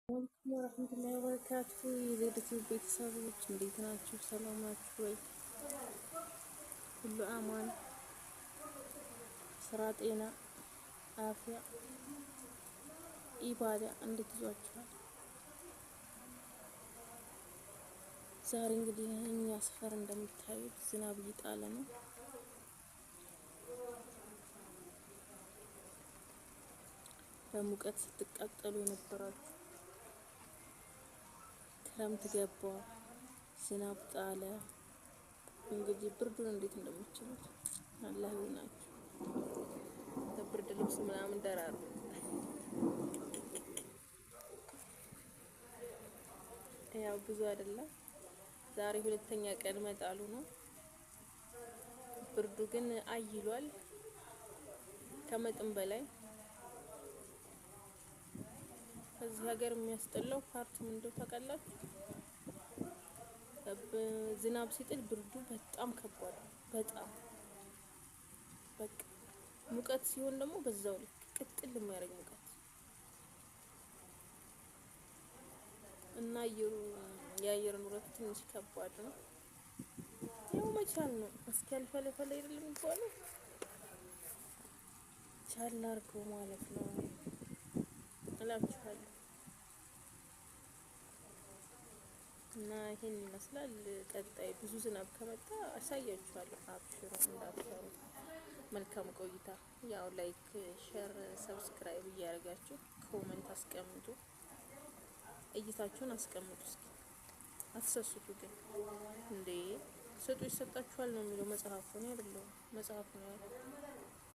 አለይኩም ወረህመቱላሂ ወበረካቱ። የዜድቱ ቤተሰቦች እንዴት ናችሁ? ሰላም ናችሁ ወይ? ሁሉ አማን፣ ስራ፣ ጤና፣ አፍያ፣ ኢባዳ እንዴት ይዟችኋል? ዛሬ እንግዲህ እኛ ሰፈር እንደምታዩት ዝናብ እየጣለ ነው። በሙቀት ስትቃጠሉ የነበራችሁ ክረምት ገባ፣ ዝናብ ጣለ። እንግዲህ ብርዱን እንዴት እንደምትችሉት አላህ ይሆናችሁ። ብርድ ልብስ ምናምን ደራሩ። ያው ብዙ አይደለም። ዛሬ ሁለተኛ ቀን መጣሉ ነው። ብርዱ ግን አይሏል ከመጠን በላይ። ከዚህ ሀገር የሚያስጠላው part ምን እንደው ታውቃላችሁ? ዝናብ ሲጥል ብርዱ በጣም ከባድ ነው። በጣም በቃ ሙቀት ሲሆን ደግሞ በዛው ልክ ቅጥል የሚያደርግ ሙቀት እና አየሩ የአየር ንብረቱ ትንሽ ከባድ ነው። ያው መቻል ነው። እስኪ ያልፈለፈለ አይደለም የሚባለው፣ ቻል አድርገው ማለት ነው እላችኋለሁ። እና ይሄን ይመስላል። ቀጣይ ብዙ ዝናብ ከመጣ አሳያችኋለሁ። አብሽሩ፣ እንዳትፈሩ። መልካም ቆይታ። ያው like፣ share፣ subscribe እያደረጋችሁ comment አስቀምጡ፣ እይታችሁን አስቀምጡ። እስኪ አትሰስቱ ግን እንዴ፣ ስጡ ይሰጣችኋል ነው የሚለው መጽሐፉ። ነው አይደለም መጽሐፉ ነው።